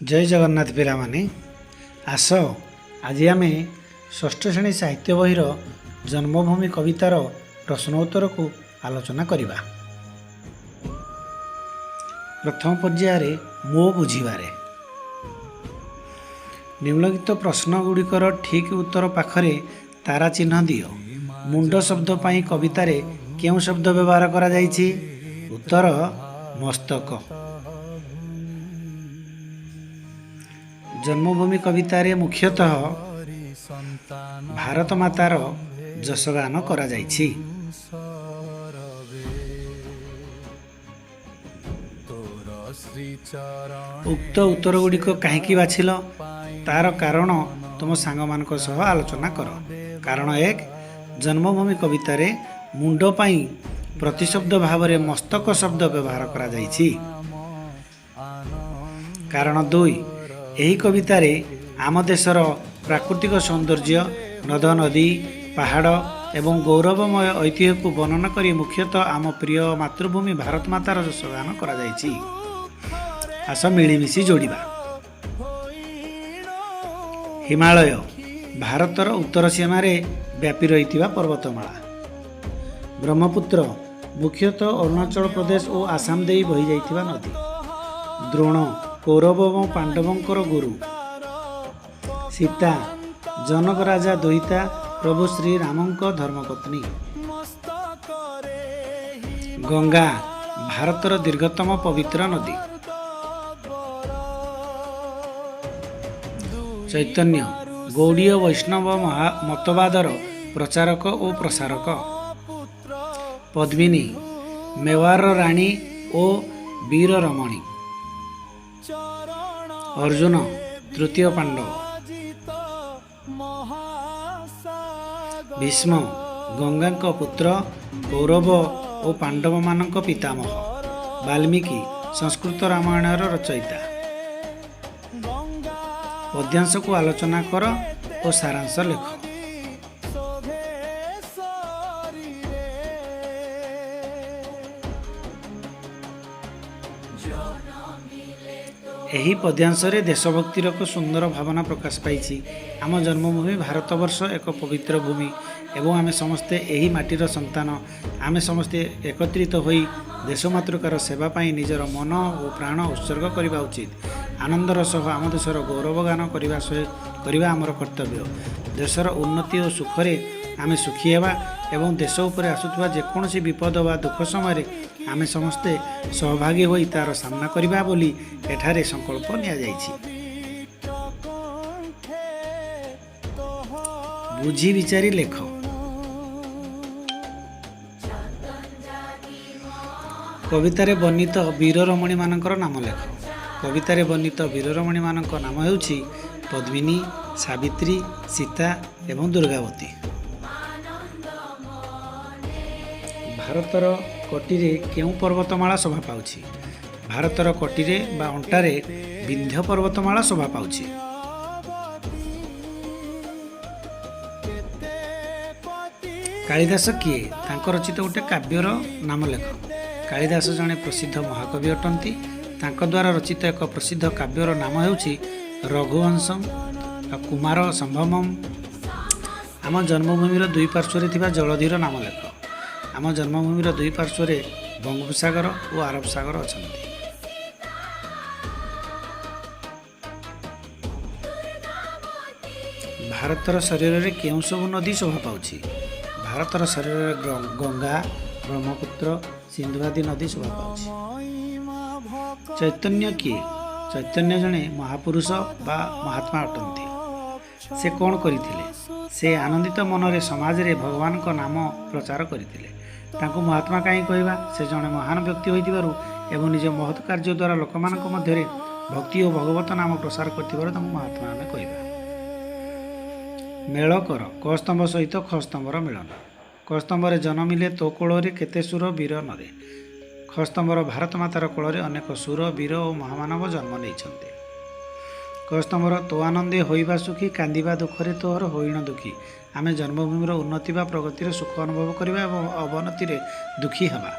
ଜୟ ଜଗନ୍ନାଥ ପିଲାମାନେ, ଆସ ଆଜି ଆମେ ଷଷ୍ଠ ଶ୍ରେଣୀ ସାହିତ୍ୟ ବହିର ଜନ୍ମଭୂମି କବିତାର ପ୍ରଶ୍ନ ଉତ୍ତରକୁ ଆଲୋଚନା କରିବା। ପ୍ରଥମ ପର୍ଯ୍ୟାୟରେ ମୋ ବୁଝିବାରେ ନିମ୍ନଲିଖିତ ପ୍ରଶ୍ନ ଗୁଡ଼ିକର ଠିକ୍ ଉତ୍ତର ପାଖରେ ତାରା ଚିହ୍ନ ଦିଅ। ମୁଣ୍ଡ ଶବ୍ଦ ପାଇଁ କବିତାରେ କେଉଁ ଶବ୍ଦ ବ୍ୟବହାର କରାଯାଇଛି? ଉତ୍ତର ମସ୍ତକ। ଜନ୍ମଭୂମି କବିତାରେ ମୁଖ୍ୟତଃ ଭାରତ ମାତାର ଯଶଗାନ କରାଯାଇଛି। ଉକ୍ତ ଉତ୍ତରଗୁଡ଼ିକ କାହିଁକି ବାଛିଲ, ତାର କାରଣ ତୁମ ସାଙ୍ଗମାନଙ୍କ ସହ ଆଲୋଚନା କର। କାରଣ 1, ଜନ୍ମଭୂମି କବିତାରେ ମୁଣ୍ଡ ପାଇଁ ପ୍ରତିଶବ୍ଦ ଭାବରେ ମସ୍ତକ ଶବ୍ଦ ବ୍ୟବହାର କରାଯାଇଛି। କାରଣ 2, ଏହି କବିତାରେ ଆମ ଦେଶର ପ୍ରାକୃତିକ ସୌନ୍ଦର୍ଯ୍ୟ, ନଦ ନଦୀ, ପାହାଡ଼ ଏବଂ ଗୌରବମୟ ଐତିହ୍ୟକୁ ବର୍ଣ୍ଣନା କରି ମୁଖ୍ୟତଃ ଆମ ପ୍ରିୟ ମାତୃଭୂମି ଭାରତ ମାତାର ଯଶଗାନ କରାଯାଇଛି। ଆସ ମିଳିମିଶି ଯୋଡ଼ିବା। ହିମାଳୟ ଭାରତର ଉତ୍ତର ସୀମାରେ ବ୍ୟାପି ରହିଥିବା ପର୍ବତମାଳା। ବ୍ରହ୍ମପୁତ୍ର ମୁଖ୍ୟତଃ ଅରୁଣାଚଳ ପ୍ରଦେଶ ଓ ଆସାମ ଦେଇ ବହିଯାଇଥିବା ନଦୀ। ଦ୍ରୋଣ କୌରବ ଏବଂ ପାଣ୍ଡବଙ୍କର ଗୁରୁ। ସୀତା ଜନକ ରାଜା ଦୁହିତା ପ୍ରଭୁ ଶ୍ରୀରାମଙ୍କ ଧର୍ମପତ୍ନୀ। ଗଙ୍ଗା ଭାରତର ଦୀର୍ଘତମ ପବିତ୍ର ନଦୀ। ଚୈତନ୍ୟ ଗୌଡ଼ୀୟ ବୈଷ୍ଣବ ମତବାଦର ପ୍ରଚାରକ ଓ ପ୍ରସାରକ। ପଦ୍ମିନୀ ମେୱାରର ରାଣୀ ଓ ବୀର ରମଣୀ। ଅର୍ଜୁନ ତୃତୀୟ ପାଣ୍ଡବ। ଭୀଷ୍ମ ଗଙ୍ଗାଙ୍କ ପୁତ୍ର, କୌରବ ଓ ପାଣ୍ଡବମାନଙ୍କ ପିତାମହ। ବାଲ୍ମୀକି ସଂସ୍କୃତ ରାମାୟଣର ରଚୟିତା। ପଦ୍ୟାଂଶକୁ ଆଲୋଚନା କର ଓ ସାରାଂଶ ଲେଖ। ଏହି ପଦ୍ୟାଂଶରେ ଦେଶଭକ୍ତିର ଏକ ସୁନ୍ଦର ଭାବନା ପ୍ରକାଶ ପାଇଛି। ଆମ ଜନ୍ମଭୂମି ଭାରତବର୍ଷ ଏକ ପବିତ୍ର ଭୂମି ଏବଂ ଆମେ ସମସ୍ତେ ଏହି ମାଟିର ସନ୍ତାନ। ଆମେ ସମସ୍ତେ ଏକତ୍ରିତ ହୋଇ ଦେଶମାତୃକାର ସେବା ପାଇଁ ନିଜର ମନ ଓ ପ୍ରାଣ ଉତ୍ସର୍ଗ କରିବା ଉଚିତ। ଆନନ୍ଦର ସହ ଆମ ଦେଶର ଗୌରବ ଗାନ କରିବା ଆମର କର୍ତ୍ତବ୍ୟ। ଦେଶର ଉନ୍ନତି ଓ ସୁଖରେ ଆମେ ସୁଖୀ ହେବା ଏବଂ ଦେଶ ଉପରେ ଆସୁଥିବା ଯେକୌଣସି ବିପଦ ବା ଦୁଃଖ ସମୟରେ ଆମେ ସମସ୍ତେ ସହଭାଗୀ ହୋଇ ତା'ର ସାମ୍ନା କରିବା ବୋଲି ଏଠାରେ ସଂକଳ୍ପ ନିଆଯାଇଛି। ବୁଝି ବିଚାରି ଲେଖ। କବିତାରେ ବର୍ଣ୍ଣିତ ବୀରରମଣୀମାନଙ୍କର ନାମ ଲେଖ। କବିତାରେ ବର୍ଣ୍ଣିତ ବୀରରମଣୀମାନଙ୍କ ନାମ ହେଉଛି ପଦ୍ମିନୀ, ସାବିତ୍ରୀ, ସୀତା ଏବଂ ଦୁର୍ଗାବତୀ। ଭାରତର କଟିରେ କେଉଁ ପର୍ବତମାଳା ଶୋଭା ପାଉଛି? ଭାରତର କଟିରେ ବା ଅଣ୍ଟାରେ ବିନ୍ଧ୍ୟ ପର୍ବତମାଳା ଶୋଭା ପାଉଛି। କାଳିଦାସ କିଏ? ତାଙ୍କ ରଚିତ ଗୋଟେ କାବ୍ୟର ନାମ ଲେଖ। କାଳିଦାସ ଜଣେ ପ୍ରସିଦ୍ଧ ମହାକବି ଅଟନ୍ତି। ତାଙ୍କ ଦ୍ୱାରା ରଚିତ ଏକ ପ୍ରସିଦ୍ଧ କାବ୍ୟର ନାମ ହେଉଛି ରଘୁବଂଶମ୍, କୁମାର ସମ୍ଭବମ୍। ଆମ ଜନ୍ମଭୂମିର ଦୁଇ ପାର୍ଶ୍ୱରେ ଥିବା ଜଳଧିର ନାମ ଲେଖ। ଆମ ଜନ୍ମଭୂମିର ଦୁଇ ପାର୍ଶ୍ୱରେ ବଙ୍ଗୋପସାଗର ଓ ଆରବ ସାଗର ଅଛନ୍ତି। ଭାରତର ଶରୀରରେ କେଉଁ ସବୁ ନଦୀ ଶୋଭା ପାଉଛି? ଭାରତର ଶରୀରରେ ଗଙ୍ଗା, ବ୍ରହ୍ମପୁତ୍ର, ସିନ୍ଧୁ ଆଦି ନଦୀ ଶୋଭା ପାଉଛି। ଚୈତନ୍ୟ କିଏ? ଚୈତନ୍ୟ ଜଣେ ମହାପୁରୁଷ ବା ମହାତ୍ମା ଅଟନ୍ତି। ସେ କ'ଣ କରିଥିଲେ? ସେ ଆନନ୍ଦିତ ମନରେ ସମାଜରେ ଭଗବାନଙ୍କ ନାମ ପ୍ରଚାର କରିଥିଲେ। ତାଙ୍କୁ ମହାତ୍ମା କାହିଁ କହିବା? ସେ ଜଣେ ମହାନ ବ୍ୟକ୍ତି ହୋଇଥିବାରୁ ଏବଂ ନିଜ ମହତ୍ କାର୍ଯ୍ୟ ଦ୍ୱାରା ଲୋକମାନଙ୍କ ମଧ୍ୟରେ ଭକ୍ତି ଓ ଭଗବତ ନାମ ପ୍ରସାର କରିଥିବାରୁ ତାଙ୍କୁ ମହାତ୍ମା ଆମେ କହିବା। ମେଳ କର। କ ସ୍ତମ୍ଭ ସହିତ ଖ ସ୍ତମ୍ଭର ମିଳନ। କ ସ୍ତମ୍ଭରେ ଜନମିଲେ ତୋ କୋଳରେ କେତେ ସୁର ବୀର ନରେ। ଖ ସ୍ତମ୍ଭର ଭାରତ ମାତାର କୋଳରେ ଅନେକ ସୁର ବୀର ଓ ମହାମାନବ ଜନ୍ମ ନେଇଛନ୍ତି। କ ସ୍ତମ୍ଭର ତୋ ଆନନ୍ଦେ ହୋଇବା ସୁଖୀ, କାନ୍ଦିବା ଦୁଃଖରେ ତୋହର ହୋଇଣ ଦୁଃଖୀ। ଆମେ ଜନ୍ମଭୂମିର ଉନ୍ନତି ବା ପ୍ରଗତିର ସୁଖ ଅନୁଭବ କରିବା ଏବଂ ଅବନତିରେ ଦୁଃଖୀ ହେବା।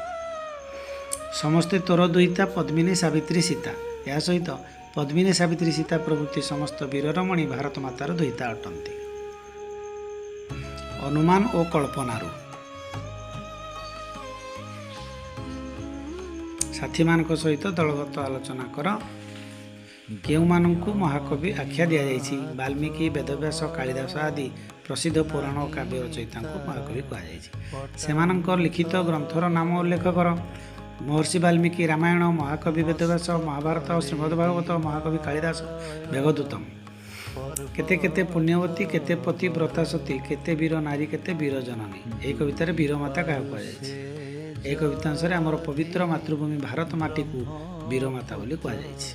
ସମସ୍ତେ ତୋର ଦୁହିତା ପଦ୍ମିନୀ, ସାବିତ୍ରୀ, ସୀତା। ଏହା ସହିତ ପଦ୍ମିନୀ, ସାବିତ୍ରୀ, ସୀତା ପ୍ରଭୃତି ସମସ୍ତ ବୀରରମଣୀ ଭାରତ ମାତାର ଦୁହିତା ଅଟନ୍ତି। ଅନୁମାନ ଓ କଳ୍ପନାରୁ ସାଥୀମାନଙ୍କ ସହିତ ଦଳଗତ ଆଲୋଚନା କର। କେଉଁମାନଙ୍କୁ ମହାକବି ଆଖ୍ୟା ଦିଆଯାଇଛି? ବାଲ୍ମୀକି, ବେଦବ୍ୟାସ, କାଳିଦାସ ଆଦି ପ୍ରସିଦ୍ଧ ପୁରାଣ ଓ କାବ୍ୟ ରଚୟିତାଙ୍କୁ ମହାକବି କୁହାଯାଇଛି। ସେମାନଙ୍କ ଲିଖିତ ଗ୍ରନ୍ଥର ନାମ ଉଲ୍ଲେଖ କର। ମହର୍ଷି ବାଲ୍ମୀକି ରାମାୟଣ, ମହାକବି ବେଦବ୍ୟାସ ମହାଭାରତ ଓ ଶ୍ରୀମଦ୍ ଭାଗବତ, ମହାକବି କାଳିଦାସ ମେଘଦୂତମ। କେତେ କେତେ ପୁଣ୍ୟବତୀ, କେତେ ପତି ବ୍ରତା ସତୀ, କେତେ ବୀର ନାରୀ, କେତେ ବୀର ଜନନୀ। ଏହି କବିତାରେ ବୀରମାତା କାହାକୁ କୁହାଯାଇଛି? ଏହି କବିତାଂଶରେ ଆମର ପବିତ୍ର ମାତୃଭୂମି ଭାରତ ମାଟିକୁ ବୀରମାତା ବୋଲି କୁହାଯାଇଛି।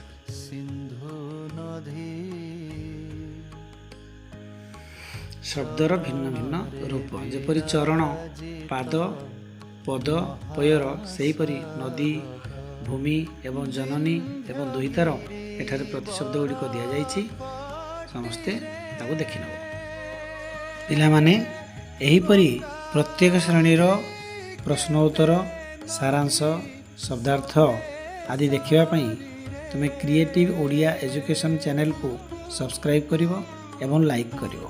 ଶବ୍ଦର ଭିନ୍ନ ଭିନ୍ନ ରୂପ ଯେପରି ଚରଣ, ପାଦ, ପଦ, ପୟର, ସେହିପରି ନଦୀ, ଭୂମି ଏବଂ ଜନନୀ ଏବଂ ଦୁହିତାର ଏଠାରେ ପ୍ରତିଶବ୍ଦ ଗୁଡ଼ିକ ଦିଆଯାଇଛି। ସମସ୍ତେ ତାକୁ ଦେଖିନେବ। ପିଲାମାନେ, ଏହିପରି ପ୍ରତ୍ୟେକ ଶ୍ରେଣୀର ପ୍ରଶ୍ନ ଉତ୍ତର, ସାରାଂଶ, ଶବ୍ଦାର୍ଥ ଆଦି ଦେଖିବା ପାଇଁ ତୁମେ କ୍ରିଏଟିଭ୍ ଓଡ଼ିଆ ଏଜୁକେସନ୍ ଚ୍ୟାନେଲକୁ ସବସ୍କ୍ରାଇବ୍ କରିବ ଏବଂ ଲାଇକ୍ କରିବ।